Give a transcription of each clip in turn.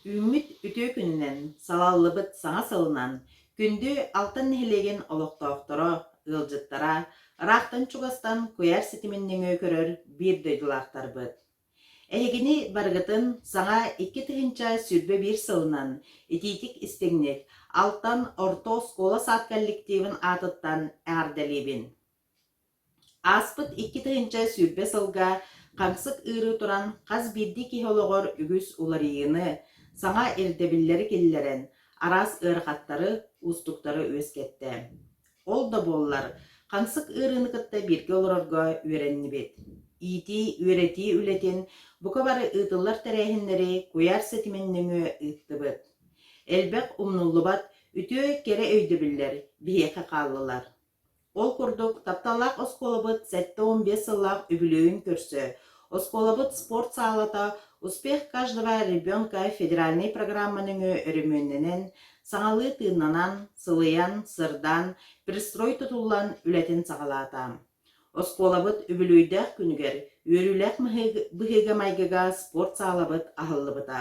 Үүммүт үтүө күнүнэн, салаллыбыт саҥа сылынан күндү Алтан нэһилиэгин олохтоохторо, ыалдьыттара, ыраахтан-чугастан куйаар ситимин нөҥүө көрөр биир дойдулаахтарбыт! Эһигини барыгытын саҥа 2021 сылынан итиитик-истиҥник Алтан орто оскуола-саад коллективын аатыттан эҕэрдэлиибин! Ааспыт 2020 сылга хамсык ыарыы туран хас биирдии киһи олоҕор үгүс уларыйыыны, саҥа ирдэбиллэри киллэрэн, араас ыарахаттары, уустуктары үөскэттэ. Ол да буоллар, хамсык ыарыыны кытта бииргэ олорорго үөрэннибит. Иитии, үөрэтии үлэтин бука бары ыытыллар тэрээһиннэри куйаар ситимин нөҥүө ыыттыбыт. Элбэх умнуллубат үтүө кэрэ өйдөбүллэр биһиэхэ хааллылар. Ол курдук, тапталлаах оскуолабыт 75 сыллаах үбүлүөйүн көрсө, оскуолабыт спорт саалата «Успех каждого ребенка» федеральнай программа нөҥүө өрөмүөннэнэн, саҥалыы тыыннанан, сылыйан, сырдаан, пристрой тутуллан үлэтин саҕалаата. Оскуолабыт үбүлүөйдээх күнүгэр үөрүүлээх быһыыга-майгыга спорт саалабыт аһыллыбыта.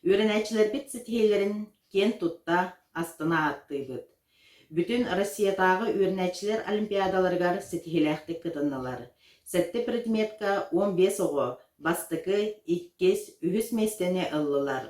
Үөрэнээччилэрбит ситиһиилэрин киэн тутта, астына ааттыыбыт. Бүтүн Россиятааҕы үөрэнээччилэр олимпиадаларыгар ситиһиилээхтик кытыннылар. Сэттэ предметка 15 оҕо бастакы, иккис, үһүс миэстэни ыллылар.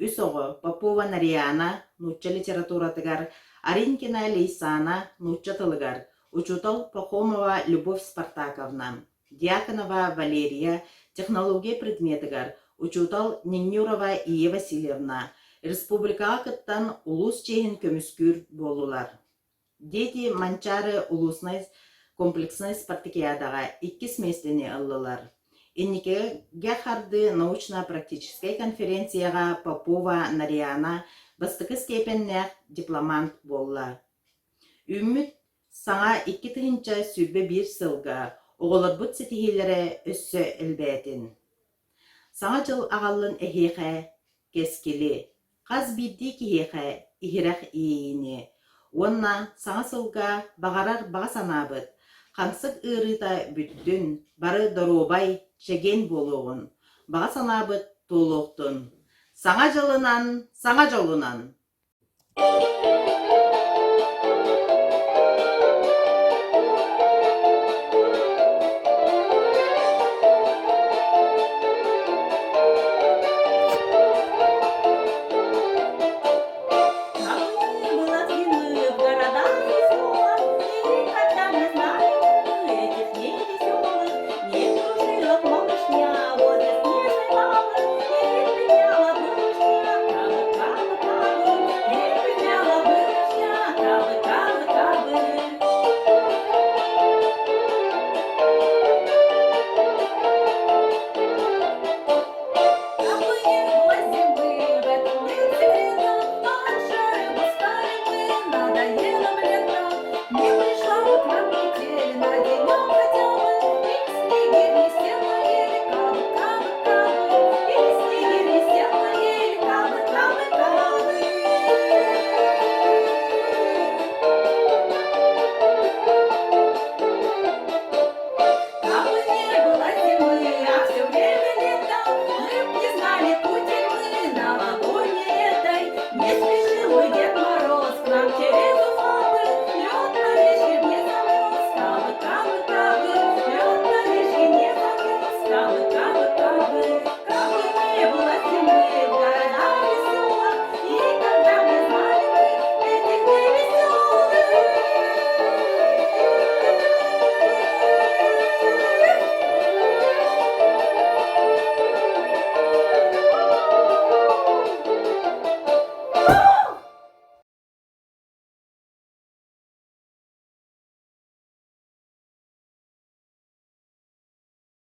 Үс оҕо Попова Нарьяна нуучча литературатыгар, Аринкина Лейсана нуучча тылыгар, учуутал Пахомова Любовь Спартаковна Дьяконова Валерия технология предметыгар учуутал Ниннюрова Ия Васильевна республикаҕа кыттан улуус чиэһин көмүскүүр буоллулар. Дети Манчаары улууснай комплекснай спартакиадаҕа иккис миэстэни ыллылар. Инникигэ хардыы научно-практическай конференцияҕа Попова Нарьяна бастакы степеннээх дипломант буолла. Үүммүт Саҥа 2021 сылга оҕолорбут ситиһиилэрэ өссө элбээтин. Саҥа дьыл аҕаллын эһиэхэ кэскили, хас биирдии киһиэхэ иһирэх иэйиини уонна саҥа сылга баҕарар баҕа санаабыт хамсык ыарыыта бүттүн, бары доруобай, чэгиэн буолуоҕун, баҕа санаабыт туолуохтун. Саҥа дьылынан, саҥа дьолунан!